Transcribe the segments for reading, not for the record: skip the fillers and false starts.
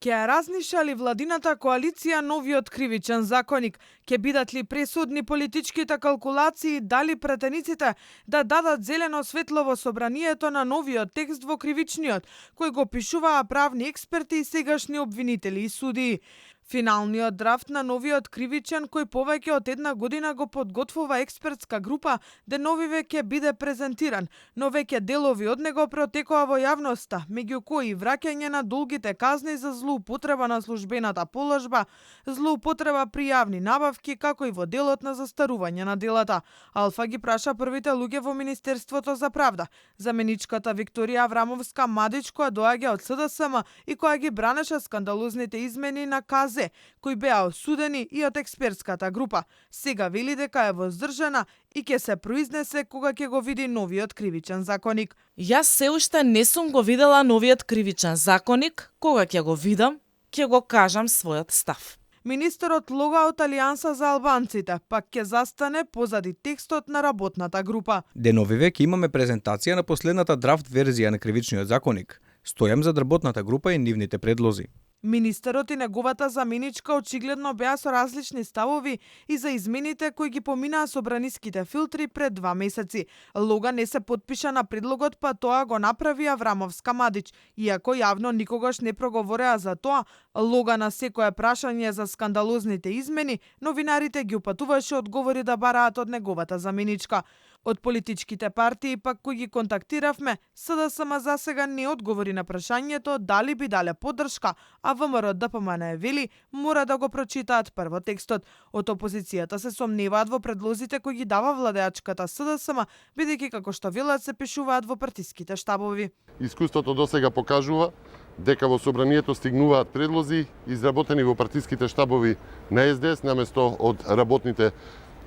Ќе ја разниша ли владината коалиција новиот кривичен законник? Ќе бидат ли пресудни политичките калкулации дали претениците да дадат зелено светло во собранието на новиот текст во кривичниот, кој го пишуваа правни експерти и сегашни обвинители и судии? Финалниот драфт на новиот кривичен, кој повеќе од една година го подготвува експертска група, деновиве ќе биде презентиран, но веќе делови од него протекоа во јавноста, меѓу кои враќање на долгите казни за злоупотреба на службената положба, злоупотреба при јавни набавки, како и во делот на застарување на делата. Алфа ги праша првите луѓе во Министерството за правда. Заменичката Викторија Аврамовска-Мадич, која доаѓа од СДСМ и која ги бранеше скандалозните измени на КЗ, кои беа осудени и од експертската група. Сега вели дека е воздржана и ќе се произнесе кога ќе го види новиот кривичен законник. Јас се уште не сум го видела новиот кривичен законник, кога ќе го видам, ќе го кажам својот став. Министерот лога од Алијанса за албанците, пак ќе застане позади текстот на работната група. Деновиве ќе имаме презентација на последната драфт верзија на кривичниот законник. Стојам за работната група и нивните предлози. Министерот и неговата заменичка очигледно беа со различни ставови и за измените кои ги поминаа собраниските филтри пред 2 месеци. Лога не се потпиша на предлогот, па тоа го направи Аврамовска-Мадич. Иако јавно никогаш не проговореа за тоа, Лога на секое прашање за скандалозните измени, новинарите ги упатуваше одговори да бараат од неговата заменичка. Од политичките партии пак кои ги контактиравме, СДСМ за сега не одговори на прашањето дали би дале поддршка, а ВМРО ДПМН вели мора да го прочитаат прво текстот. Од опозицијата се сомневаат во предлозите кои ги дава владеачката СДСМ, бидејќи како што велат се пишуваат во партиските штабови. Искуството досега покажува дека во собранието стигнуваат предлози изработени во партиските штабови на СДС наместо од работните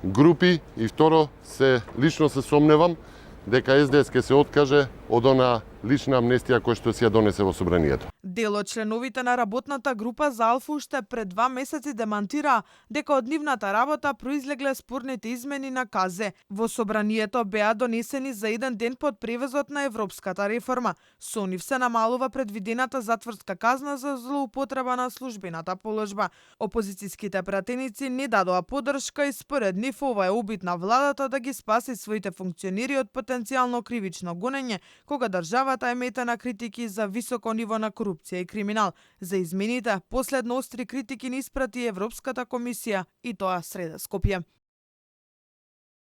групи, и второ, лично се сомневам дека СДС ќе се откаже од она лична амнестија која што си ја донесе во собранието. Дел од членовите на работната група за Алфа уште пред 2 месеци демантираа дека од нивната работа произлегле спорните измени на КЗ. Во собранието беа донесени за еден ден под превезот на европската реформа. Со нив се намалува предвидената затворска казна за злоупотреба на службената положба. Опозицијските пратеници не дадоа поддршка и според нив ова е обид на владата да ги спаси своите функционери од потенцијално кривично гонење, кога државата е мета на критики за високо ниво на корупција и криминал. За измените, последно остри критики ни испрати Европската комисија, и тоа среде Скопје.